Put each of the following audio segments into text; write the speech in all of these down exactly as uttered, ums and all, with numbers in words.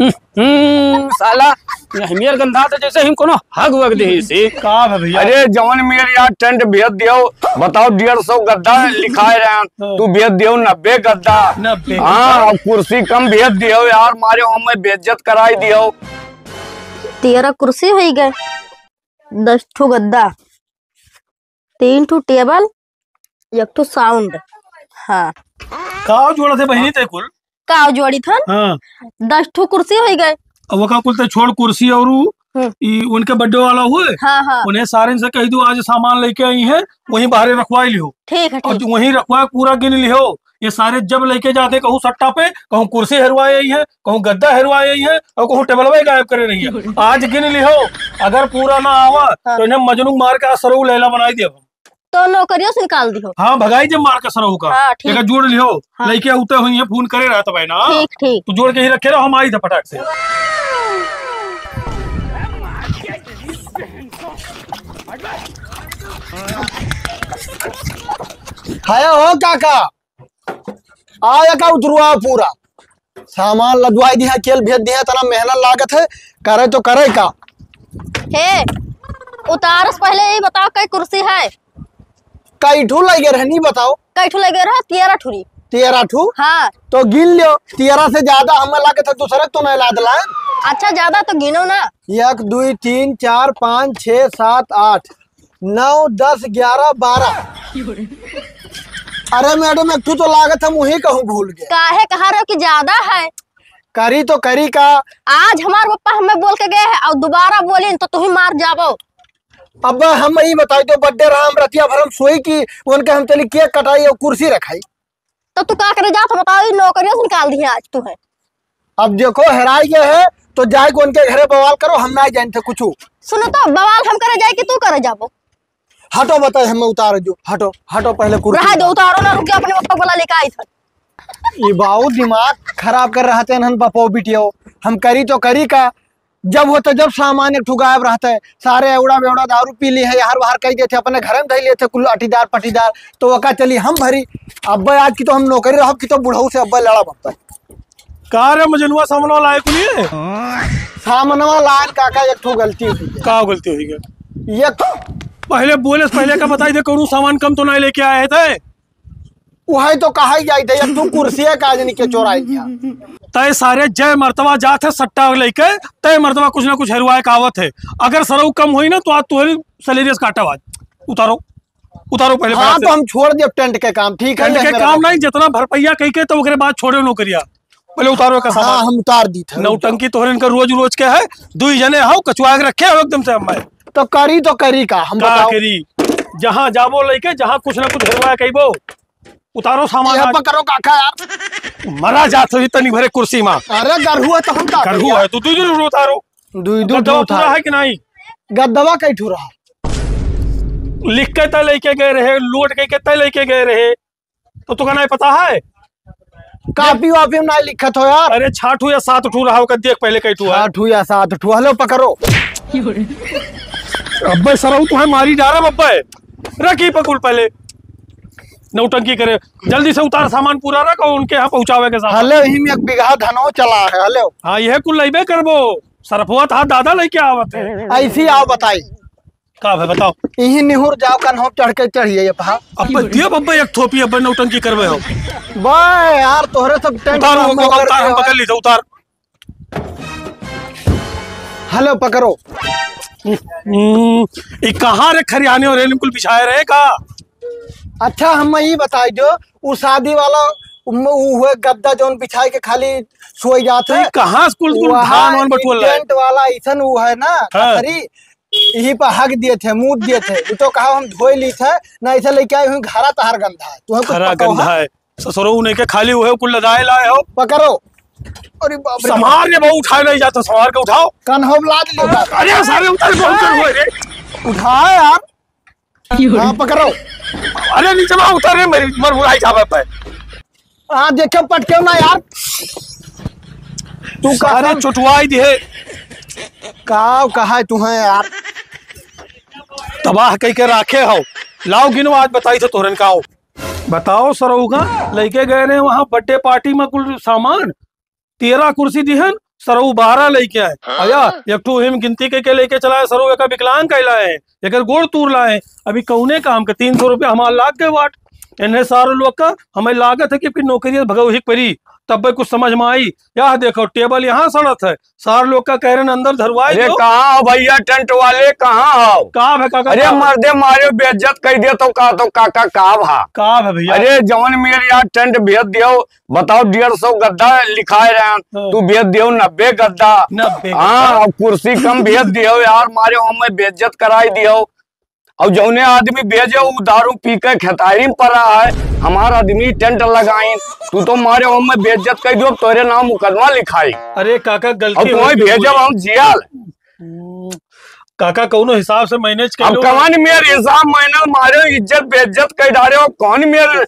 हम्म, साला, यह मेर गंधा तो जैसे ही कोनो हग वग दे से। का बा भैया? अरे, जवन मेर यार टेंट भेज दियो, बताओ, डेढ़ सौ गद्दा लिखाए रहे हैं, हाँ। तू भेज दियो नब्बे गद्दा। नब्बे। हाँ, अब कुर्सी कम भेज दियो यार, मारे हमें बेइज्जत कराई दियो। तेरह कुर्सी होई गए, दस ठो गद्दा, तीन ठो टेबल, एक ठो साउंड। हाँ। का जोड़त है बहिनी ते कुल? का जोड़ी थन? हाँ। दस ठो कुर्सी होई गए। अब ओका कुल ते छोड़, कुर्सी और उ, हम्म। ई उनके बर्थडे वाला हुए, हाँ, हाँ। उन्हें सारे से कह दो आज सामान लेके आई हैं, वहीं बाहरे रखवाई लियो। ठीक है, और ठीक। वहीं रखवा, पूरा गिन लियो। ये सारे जब लेके जाते, कहूँ सट्टा पे, कहूँ कुर्सी हेरवाए आई है, कहूँ गद्दा हेरवाए आई है और कहूँ टेबलवा गायब करे रही है। आज गिन लियो, अगर पूरा ना आवा, हाँ। तो इन्हें मजनू मार के आज सरऊ लैला बनाई दिया। तो नौकरियों से निकाल दियो। हाँ, भगाई जब मार के सरऊ का। हाँ, ठीक। एक जोड़ लियो, हाँ। लइके उते हुई है, फोन करे रहत भाई ना। ठीक, ठीक। तू जोड़ के ही रखे रहो, हम आई थे फटाक से। हाय हो काका, आया का उतरुआ पूरा सामान लदवाई दिया, केल भेज दिया, इतना मेहनत लागत है, करे तो करे का? हे, उतारस पहले यही बताओ, कई कुर्सी है? कई ठू लगे रहनी बताओ? कई ठू लगे रहा? तेरह ठुरी। तेरह ठू? हाँ। तो गिन लियो, तेरह से ज्यादा हमें लागत है, दूसरे तो नहीं लाद लाए। अच्छा, ज्यादा तो गिनो ना। एक, दुई, तीन, चार, पाँच, छः, सात, आठ, नौ, दस, ग्यारह, बारह। अरे मैडम, एक ठू तो लागत हम वही कहूँ भूल गए। काहे कहा रहे हो कि ज्यादा है? करी तो करी का? आज हमार पप्पा हमें बोल के गए हैं और दोबारा बोलिन तो तुही मार जाबो। अब हम ई बताई तो बर्थडे रहा, हम रतिया भर हम सोई कि उनके हम चली केक कटाई और कुर्सी रखाई। तो तू का करे जात, बताओ, ई नौकरियों से निकाल दिए आज तू है। अब देखो, हेराई गए है तो जाए के उनके घरे बवाल करो, हम ना जाए थे कुछ। सुनो तो, बवाल हम करे जाए कि तू करे जाबो? हटो, बताए, हमें उतार जो, हटो, हटो, पहले कुर्सी रहा दो, उतारो। उतारो ना, रुक जा, अपने पप्पा वाला लेके आई था। ये बाऊ दिमाग खराब कर रहा थे, नहन बपो बिटियो, हम करी तो करी का, जब होता जब सामान एक ठो गायब रहता है, सारे एवड़ा बेवड़ा दारू पी ली है, यार बाहर कही देते, अपने घर में धई लेते कुल अटीदार पटीदार, तो वका चली हम भरी। अब आज की तो हम नौकरी रहब कि तो बुढ़ऊ से अब लड़ा बनता है। का रे मजनुआ, सामनवा लाए कुलिए? सामनवा लान काका, एक ठो गलती हुई है। का गलती हुई है? एक पहले बोले से पहले का बताई दे, कौनो सामान कम तो नहीं लेके आए थे? वही तो कहा ही जाई थे, एक ठो कुर्सी है का जनी के चोराई गया। तय सारे जय मर्तबा जात है सट्टा लेके, तय मर्तबा कुछ ना कुछ हेरवाए का आवत है। अगर सरऊ कम होई ना तो आज तुहरी सैलरी से काटब आज। उतारो, उतारो पहले हाँ, फटाक से। तो हम छोड़ देब टेंट के काम, ठीक है, टेंट के काम नहीं, जितना भरपैया कही के तो ओकरे बाद छोड़े नौकरिया। पहले उतारो एकर सामान। हाँ, हम उतार दी थे। नौटंकी तोहरे इनका रोज रोज के है, दुई जने हो, कचुआ के रखे हो एकदम से हमें। तो करी तो करी का, हम का बताओ। करी? जहाँ जाबो लेके, जहाँ कुछ ना कुछ हेरवाए कइबो। उतारो सामान ये आज। पकड़ो काका यार। मरा जात हो तनी भरे कुर्सी मा। अरे गरहू है तो हम का गरहू करी है, यार? तू दुई दुई उतारो। दुई दुई गद्दवा उतारो। पूरा है कि नहीं? गद्दवा कई ठो रहा? लिख के तय लेके गए रहे, लोड के, के तय लेके गए रहे। तो तुका नहीं पता है? कापी वापी में नहीं लिखत हो यार। अरे छह ठू या सात ठू रहा होगा, देख पहले कई ठू है। छह ठू या सात ठू। हेलो पकड़ो। अब्बे सरऊ तो है, मारी डारा अब्बे। रखी पकुल पहले। नौटंकी करे। जल्दी से उतार सामान पूरा रख और उनके यहाँ पहुँचावे के सामान। हेलो, यही में एक बीघा धनो चला है। हेलो। हाँ, यह कुल लइबे करबो। सरफुआ था दादा लेके आवत है। ऐसी आओ बताई। का है बताओ? इही निहुर जाओ, कन्हो चढ़ के चढ़िए ये पहा। अब दियो बब्बे एक थोपी, अब नौटंकी करबे हो। बे यार, तोहरे सब टेंट उतार, में वो, वो, मगर उतार, हम यार। पकड़ ली थे, उतार। हेलो, पकड़ो। हम्म, ई कहाँ रे खरियाने और रेलिंग कुल बिछाए रहे का? अच्छा, हम ई बताई जो, उ शादी वाला, उ, उ हुए गद्दा जौन बिछाए के खाली सोई जात तो ई है। कहाँ स्कूल, स्कूल वहाँ धान वान ई बटुअल है? टेंट वाला ऐसन उ है ना, हाँ। खसरी, यही पर हग दिए थे, मूत दिए थे। उ तो कहा हम धोई ली थे, ना ऐसे लेके आए हुए घरा तहार गंधा है। तू है कुछ खरा पकाओ, गंधा हाँ? है। ससुरो उन्हें के खाली हुए कुल लदाए लाए हो। पकड़ो। अरे बाप रे। संभार रे बाबू, उठाए नहीं जाता, संभार के उठाओ। कन्हो लाद ले बाप। अरे सारे उतर, उतर हुए रे। उठा यार। हाँ, पकड़ो। अरे नीचे में उतर रे, मेरी मर मुराई जावे पे। हाँ, देखो पटके ना यार। तू सारे कहाँ चुटवाई दिए। का कहा है तुम्हें यार? तबाह कई के राखे हो। लाओ गिनो, आज बताई थे तोरन का हो। बताओ सरऊ का, लइके गए रहे वहाँ बर्थडे पार्टी में कुल सामान, तेरह कुर्सी दिहन सरऊ बारह लइके आए। हाँ। भैया, एक ठो हिम गिनती के, के लइके चला है, सरऊ एका विकलांग कैला है, एकर गोड़ तूर लाए। अभी कौने काम के तीन सौ रुपया हमार लाग गए वाट। इन्हें सारे लोग का हमें लागत है कि फिर नौकरी भगौही के परी, तब कुछ समझ में आई। यह देखो, टेबल यहाँ सड़त है, सार लोग का कह रहे हैं, "अंदर धरवाई अरे दो।" कहाँ हो भैया टेंट वाले, कहाँ हो? का भे काका, अरे का भे? मर्दे मारे बेइज्जत कर दिया तो का, तो काका का भा? का भे भैया? अरे जवन मेरे यार टेंट भेज दियो, बताओ डेढ़ सौ गद्दा लिखाए रहे हैं, हाँ। तू भेज दियो नब्बे गद्दा। नब्बे हाँ, गद्दा। और कुर्सी कम भेज दियो यार, मारे हमें बेइज्जत कराई दियो। और जौने आदमी भेजे उ दारू पी के खेतारी में पड़ा है, हमार आदमी टेंट लगाइन, तू तो मारे ओमे बेइज्जत कर दियो, तोरे नाम मुकदमा लिखाई। अरे काका, गलती और तू हो गई। भेजब हम जियाल। हम्म, काका, कौनो हिसाब से मैनेज कर अब लो। कौन मेर हिसाब मैनेज, मारे इज्जत बेइज्जत कर डारे हो, कौन मेर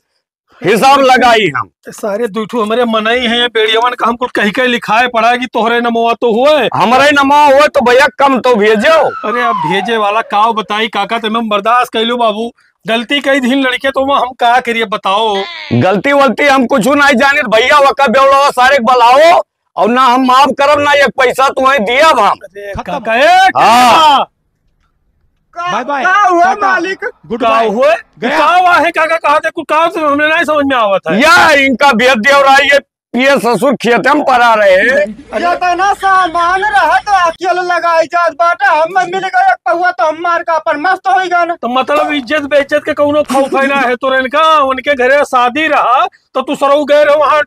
हिसाब लगाई हम। सारे दुई ठो हमरे मनई हैं, ये बेड़ियवन का हम कुल कही के लिखाए पड़ा कि तोहरे नमवा तो हुए। हमरे नमवा हुए तो भैया कम तो भेजो। अरे अब भेजे वाला काव बताई काका, ते में बर्दाश्त कर लो बाबू, गलती कई दिन लड़के तो हम का करिए बताओ। गलती वलती हम कुछ नहीं जानित भैया, वका बेवड़ा सारे के बुलाओ और ना हम माफ करब ना एक पैसा तुम्हें दिया हम। अरे काका, ए हाँ। काका। का, बाय बाय। का हुआ टाटा। मालिक? गुड का बाय। हुआ? गया। का हुआ है काका? कहा थे कुछ काम से हमने नहीं समझ में आवत है। या इनका भेज दिया और ये पिए ससुर खेते में पड़ा रहे। ये तो ना सामान रहा तो अकेल लगाई जात बाटे, हम मिल गए एक पौआ तो हम मार का अपन मस्त होई गन। तो मतलब इज्जत बेइज्जत के कौनो खौफ है ना है तोरे इनका, उनके घरे शादी रहा तो तू सरऊ गए रहे वहाँ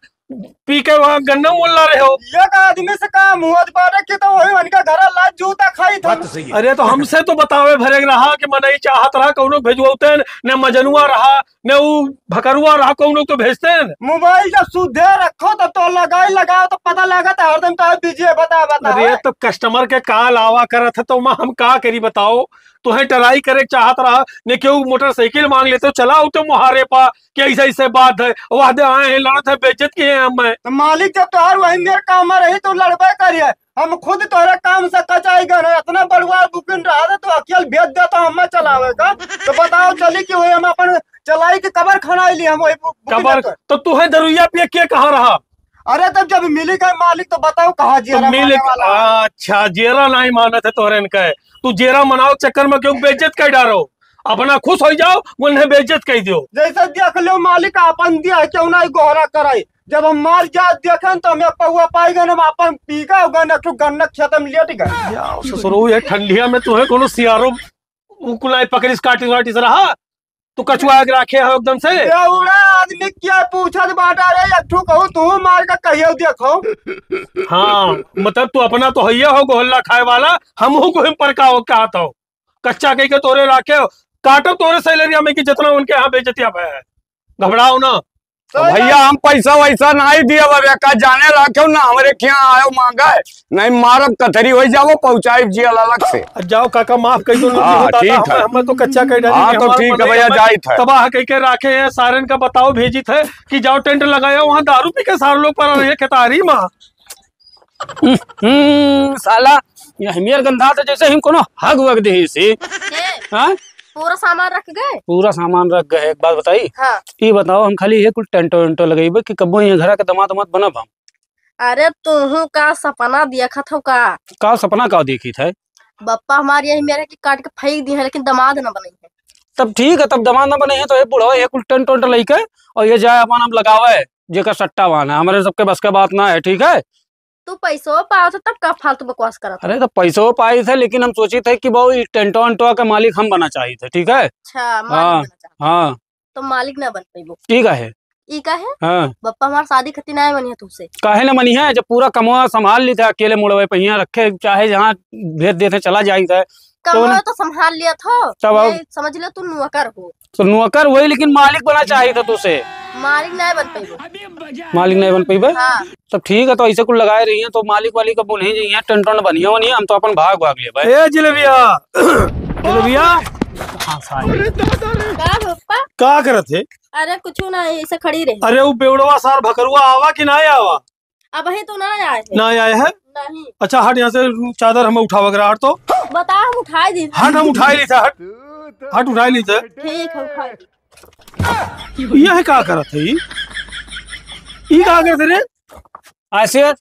पी के वहाँ गन्ना मोल ला रहे हो। एक आदमी से काम हुआ बाटे कि तो वही उनके घर लाज जूता खाई था। बात तो सही है। अरे तो हमसे तो बतावे भरे रहा कि मनई चाहत रहा, कौनो भेजवते न, न मजनुआ रहा, न ऊ भकरुआ रहा, कौनो तो भेजते न। मोबाइल जब सुधे रखो तो, तो लगाई लगाओ तो पता लगा तो हरदम तो बिजी है, बता, बता। अरे तो कस्टमर के कॉल आवा करत है तो मैं हम का करी बताओ, तुहे ट्राई करे चाहत रहा, ने केहू मोटरसाइकिल मांग लेते, चला उठे मुहारे पा, कि ऐसे ऐसे बात है, वादे आए हैं, लड़त है, बेइज्जत किए हैं हमें। तो मालिक जब तोहार वही मेर काम रही तो लड़बे करिए, हम खुद तोहरे काम से कचाई गए हैं, इतना बड़ुआ बुकिन रहा था तो अकेल भेज दे तो हमें चलावे का, तो बताओ चली कि वही हम अपन चलाई के कबर खनाई ली हम वही बु-, बुकिन कबर, लेकर। तो तुहे दरुइया पिए के कहाँ रहा? अरे तब जब मिली गए मालिक तो बताओ कहाँ तो जेरा मिल माने वाला है? अच्छा, जेरा नहीं मानत है तोहरे इनका है। तू जेरा मनाओ चक्कर में क्यों बेइज्जत कर डारो? अपना खुश हो जाओ, उन्हें बेइज्जत कर दियो। जैसे देख लो मालिक अपन दिया है, क्यों नहीं गोहरा कराई। जब हम मार जात देखें तो हमें पौआ पाई गए, हम अपन पी गए, गए एक ठो गन्ना खेत में लेट गए। या ससुरो, ये ठंडिया में तुहे कोनो सियारो उकुलाई पकड़िस काटिस वाटिस रहा? तू कचुआ के राखे हो एकदम से। बेवड़ा आदमी क्या पूछत बाटा रे, एक ठो कहूँ तू मार के कहियो देखो। हाँ, मतलब तू अपना तो हइया हो गोहल्ला खाए वाला, हमहू को हम पर का हो कहत हो। कच्चा कह के तोरे राखे हो, काटो तोरे सैलरिया में कि जितना उनके यहाँ बेइज्जतिया भय है। घबराओ ना। तो भैया हम पैसा वैसा नहीं दिए, अब एका जाने राखे ना, हमरे के यहाँ आयो मांगा है, नहीं मारब कथरी हो जाओ, पहुँचाइब जियल अलग से। जाओ काका, माफ कर दो, हाँ, ठीक है। हमें तो कच्चा कह डाली हाँ, कि तो हमारे ठीक है मनई भैया, हमें जाइत है। तबाह कह के राखे हैं, सारन का बताओ भेजित है कि जाओ टेंट लगाया, वहाँ दारू पी के सारे लोग पड़ा रहे खेतारी में। हम्म, साला, ये हमियर गंधा तो जैसे हम कोनो हग वग दे से। के? हाँ? पूरा सामान रख गए? पूरा सामान रख गए। एक बात बताई? हाँ। ये बताओ, हम खाली ये कुल टेंटो वेंटो लगेबे कि कब्बो ये घरा के दमाद दमाद बनब हम? अरे, तुहू का सपना देखत हो का? का सपना का देखी थे? बप्पा हमार यही मेरे के काट के फेंक दिए हैं, लेकिन दमाद न बने हैं। तब ठीक है, तब दमाद न बने हैं तो ये बुढ़वा ये कुल टेंट वेंट लेके और ये जाए अपन हम लगावे, जेकर सट्टा बांधा, हमारे सबके बस के बात ना है, ठीक है? तू पैसो पाओ तो तब का फालतू बकवास करत हो? अरे तो पैसो पाई थे, लेकिन हम सोची थे कि बाबू ई टेंटो वेंटो के मालिक हम बना चाहिए थे, ठीक है? अच्छा, मालिक हाँ, बना चाहत। हाँ। तो मालिक ना बन पैबो। ठीक है। ई का है? हाँ। बप्पा हमार शादी खातिर ना मनिया तुमसे। काहे ना मनी है, जब पूरा कमवा संभाल ली थे अकेले मुड़वे पहिया रखे, चाहे जहाँ भेज देते चला जाई थे। कमवा तो संभाल लिया थो। तब अब ये समझ लो तू नौकर हो। तो नौकर वही, लेकिन मालिक बना चाहिए था तुझसे। मालिक नहीं बन पैबो। मालिक नहीं बन पैबे? हाँ। तब ठीक है, तो ऐसे कुल लगाए रही हैं, तो मालिक वाली का बोल ही नहीं है, टेंट वेंट बनिया वनिया, हम तो अपन भाग भाग लिए भाई। ए जिलेबिया, जिलेबिया। हाँ, सारी। का पप्पा? का करत है? अरे कुछ ना, ऐसे खड़ी रही। अरे वो बेवड़वा सार भकरुआ आवा कि ना आवा? अबही तो ना आए है। ना आए है? नहीं। अच्छा हट यहाँ से, चादर हमें उठावा करा, हट तो। बता, हम उठाई दी। हट, हम उठाई ली था, हट। हट उठाई ली था। ठीक है, उठाई दी। यह का करत है? ई का करत है रे? आसिर,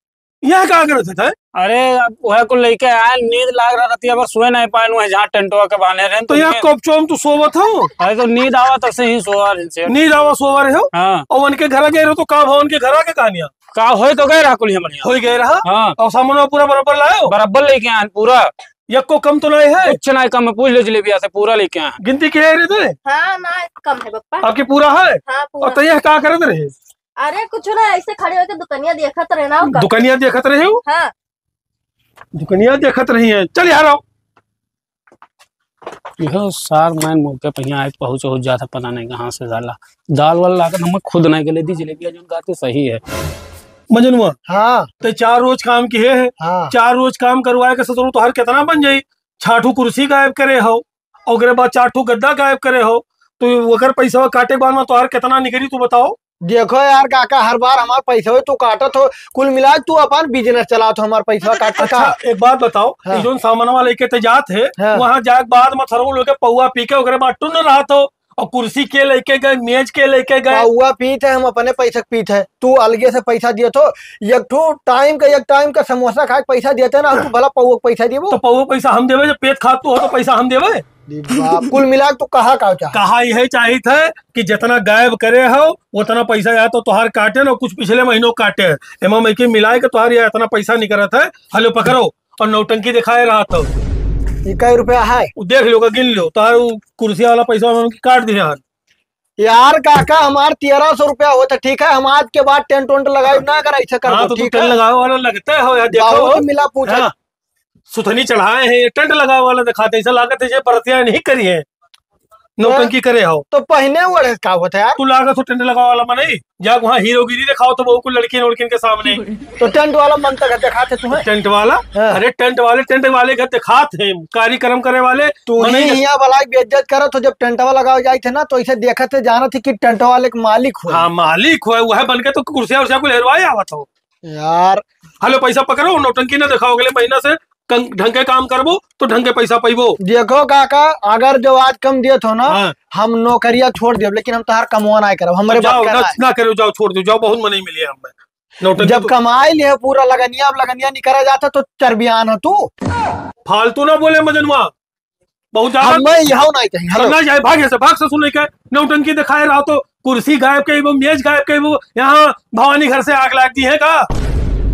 यहाँ का करत है? अरे, अब वह कुल लेके आए, नींद लाग रहा, रतिया भर सोए नहीं पाए, वह जहाँ टेंटवा के बांधे रहे, तो यहाँ कब चोम तू सोवत हो? अरे, तो नींद आवा, तब से ही सोवा रहे से। नींद आवा, सोवा रहे हो? हाँ। और उनके घर गए रहो, तो का भाव उनके घर आके कहानियाँ? का होए तो गए रहा कुल, बढ़िया। होई गए रहा? हाँ। और सामान पूरा बराबर लायो? बराबर लेके आए, पूरा। यक्को कम तो नहीं है? कुछ नहीं कम है, पूछ ले जलेबिया से, पूरा लेके आए। गिनती के है रे तोरे? हाँ, ना, कम है, पप्पा। आपके पूरा है? हाँ, पूरा। और तो यह का करत रहे? अरे, कुछ ना, ऐसे खड़े होके दुकनिया देखत रहे ना, का? दुकनिया देखत रहे हो? हाँ। दुकनिया देखत रही है, चल यार, आओ। यह सार मैं मौके पे यहाँ आए, पहुँच, पहुँच जाता, पता नहीं कहाँ से साला। दाल वाल लागत, हम खुद नहीं गले दी, जलेबिया जोन गाते सही है। मजनुआ। हाँ। ते चार रोज काम किहे है। हाँ। चार रोज काम करवाए के ससुर तोहार कितना बन जाई? छाठू कुर्सी गायब करे हो, ओकरे बाद चार ठो गद्दा गायब करे हो, तो ओकर पैसवा काटे के बाद में तोहार कितना निकली, तू बताओ। देखो यार काका, हर बार हमार पैसवा तू काटत हो, कुल मिला के तू अपन बिजनेस चलात हो, हमार पैसवा काट के का? अच्छा, एक बात बताओ, हाँ। ई जोन सामानवा लेके ते जात है, हाँ। वहाँ जाए के बाद में थोड़ा लोग पौवा पी के ओकरे बाद टुन्न रहत हो, और कुर्सी के लेके गए, मेज के लेके गए। पौवा पीत है, हम अपने पैसा के पीत है, तू अलगे से पैसा दिए तो, एक ठो टाइम का, एक टाइम का समोसा खाए के पैसा देते ना, तू भला पौवा के पैसा देबो? तो पौवा पैसा हम देवे, जब पेट खात तू हो तो पैसा हम देवे? अरे बाप, कुल मिला के तू कहा का चाह? कहा यही चाहित है कि जितना गायब करे हो, उतना पैसा या तो तोहार काटे ना, कुछ पिछले महीनों काटे है। एमा में के मिलाए के तोहार या इतना पैसा निकलत है। हलो पकड़ो, और नौटंकी दिखाए रहा तो। ये कई रुपया है? वो देख लो, का गिन लो, तोहार वो कुर्सी वाला पैसा हम काट दिए हैं। यार काका, हमार तेरह सौ रुपया होत है, ठीक है, हम आज के बाद टेंट वेंट लगाई ना, अगर ऐसे कर हाँ, दो, तो तू ठीक टेंट है? लगावे वाला लगते हो यार, देखो। बहुत मिला पूछा। हाँ, सुथनी चढ़ाए हैं, ये टेंट लगावे वाला दिखाते, ऐसा लागत है जे बरतिया नहीं करी है, नौटंकी करे हो। तो पहने ओढ़े का होता है यार? तू लागत हो टेंट लगावे वाला मनई, जा वहाँ हीरोगिरी दिखाओ तो बहू को लड़किन उड़किन के सामने। तो टेंट वाला मन तक दिखाते तुम्हें? टेंट वाला? हाँ। अरे टेंट वाले, टेंट वाले घर दिखात है, कार्यक्रम करे वाले तू ही मनई के हियाँ वाला की बेइज्जत करत हो, जब टेंटवा लगावे जाइत है ना, तो इसे देखत है, जानत है कि टेंट वाले के मालिक हो। हाँ, मालिक हो, वह बन के तो कुर्सिया उर्सिया को हेरवाए आवत हो। यार। हलो, पैसा पकड़ो, नौटंकी ना दिखाओ, अगले महीना से कं-, ढंग के काम करबो, तो ढंग के पैसा पइबो। देखो काका, अगर जो आज कम दिए हो ना, हाँ। हम नौकरिया छोड़ देब, लेकिन हम तोहार कमवा ना करब, हमरे तो जाओ, बाप का ना, ना। ना करो, जाओ, छोड़ दो, जाओ, बहुत मनई मिली है हमें। नौटंकी जब तो कमाई लिहे पूरा लगनिया, अब लगनिया निकरा जाता तो चरबियान हो तू। फालतू ना बोले मजनुआ, बहुत ज्यादा। हम मैं यहाँ नहीं कहीं, हलो। ना जाए, भागे से भाग, ससुर लेके नौटंकी दिखाए रहा तो कुर्सी गायब कइबो, मेज गायब कइबो, यहाँ भवानी घर से आग लाग दी है का?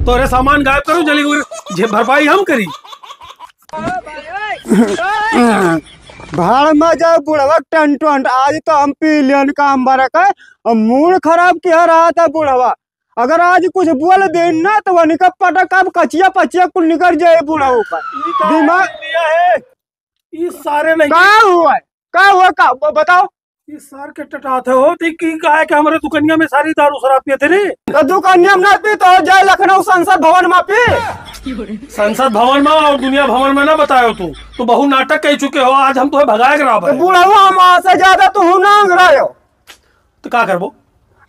तोरे सामान गायब करो, जली उर-, जे भरपाई हम करी। भाड़ में जाओ बुढ़वा टंट वंट, आज तो हम पी लियन काम बरक है, और मूड खराब किया रहा था बुढ़वा। अगर आज कुछ बोल देन ना, तो वनिका पटक अब कचिया पचिया कुल निकर जाए बूढ़ा ऊपर। ई का दिमाग लिया है? ई सारे नहीं का हुआ है? का हुआ? का ब-, बताओ। ई सार के टटात है हो, तो की कहा है कि हमारे दुकनिया में सारी दारू शराब पिए थे रे? तो दुकनिया में ना पी, तो जाए लखनऊ संसद भवन में पी। संसद भवन में और दुनिया भवन में ना बतायो तू। तू बहुत नाटक कह चुके हो, आज हम तुम्हें भगाए के रहा तो है। बुढ़वा, हम से ज्यादा तू हूँ ना अंगड़ायो। तो का करबो?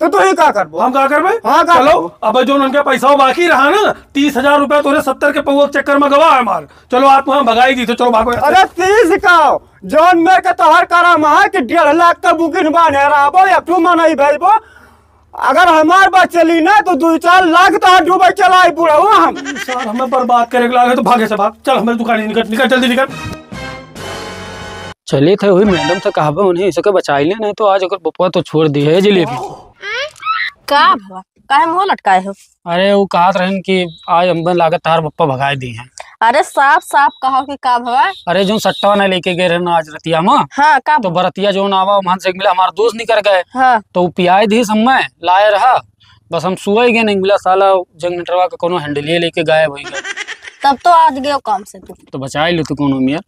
तो तू ही का करबो? हम का करबे? हाँ, का चलो, करबो? अब जो उनके पैसा बाकी रहा ना, तीस हजार रुपया तोरे सत्तर के पौवा के चक्कर में गवा है मार। चलो, आप वहाँ भगाई दी, तो चलो, भागो यहाँ से। अरे, तीस का? जौन में के तोहर करम है कि डेढ़ लाख का बुकिन बांधे रहबो, एक ठो मनई भइबो। अगर हमार बात चली ना, तो दो चार लाख तो डूबे चलाई बुढ़ऊ हम। सार, हमें बर्बाद करे के लागे, तो भागे से भाग। चल, हमारी दुकान निकल, निकल, जल्दी निकल। चलित है, वही मैडम से कहबे उन्हें, इसके बचाई ले, नहीं तो आज ओकर बपुआ तो छोड़ दी है जलेबी। का भवा, काहे मुंह लटकाए हो? अरे, वो कहत रहन कि आज अम्बे लागत तार बप्पा भगाए दी हैं। अरे, साफ साफ कहो कि का भवा? अरे, जो सट्टवा नहीं लेके गए रहन आज रतिया में, हाँ, का तो भवा? बरतिया जो आवा, वहां से मिला, हमार दोस्त निकर गए। हाँ। तो वो पियाए दी समय लाए रहा, बस हम सुबह ही गए नहीं मिला, साला जनरेटरवा का कोनो हैंडलिए लेके गायब हो गया। तब तो आज गयो काम से तू। तो बचाई ले तू कोनो मियाँ।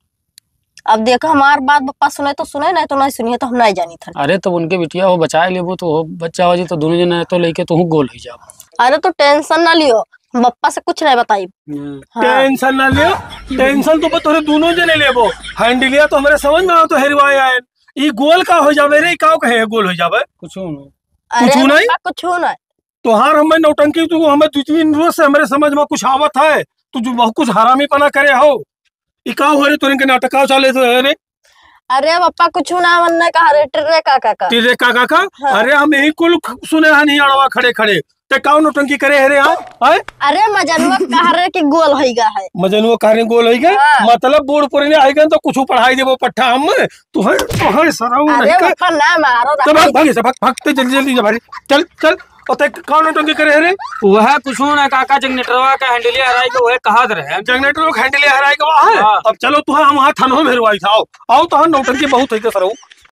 अब देखो, हमार बात बप्पा सुने तो सुने, नहीं तो नहीं सुनिए, तो हम नहीं जानी था। अरे, तो उनके बिटिया हो, बचाए लेबो तो हो, बच्चा हो जी, तो दोनों जने तो लेके तो हूँ गोल हो जाओ। अरे, तू टेंशन ना लियो, बप्पा से कुछ नहीं बताई। हम्म। हाँ। टेंशन ना लियो, टेंशन तो तोरे दोनों जने लेबो। हैंडलिया तो हमारे समझ में आओ तो हेरवाए आए। ई गोल का हो जावे रे, का कहे गोल हो जावे? कुछ नहीं। अरे कुछ नहीं? बप्पा, कुछ नहीं। तोहार हमें नौटंकी, तू हमें दो तीन रोज से हमारे समझ में कुछ आवत है, तू जो बहुत कुछ हरामीपना करे हो। ई का हो रे, तोरे के नाटक का चाले तो है रे? अरे बप्पा, कुछ ना मन ने कहा रे, टिर्रे का का का। टिर्रे का का का? हाँ। अरे हम यही कुल ख-, सुने हैं नहीं अड़वा खड़े खड़े। ते कौन नौटंकी करे है रे, हाँ? हैं? अरे, मजनुआ कह रहे कि गोल होइगा है। मजनुआ कह रहे गोल होइगा? हाँ। मतलब बूढ़ पुरनिया आइगा तो कुछ पढ़ाई देबो पट्ठा हम। तू है, तू है सरऊ अरे, नहीं का? बापा ना मारो तो भाग, ना। भाग से, भाग, भाग, ते जल्दी, जल्दी जा भाई। चल, चल। और ते कौन नौटंकी करे है रे? वह कुछ ना काका, जनरेटरवा का हैंडलिया हराई के वह कहा दे रहे हैं। जनरेटर का हैंडलिया हराई के वह है? हाँ। अब चलो, तू है, हम वहाँ थानो में हेरवाई था। आओ, आओ, तो हम नौटंकी बहुत है के सरऊ।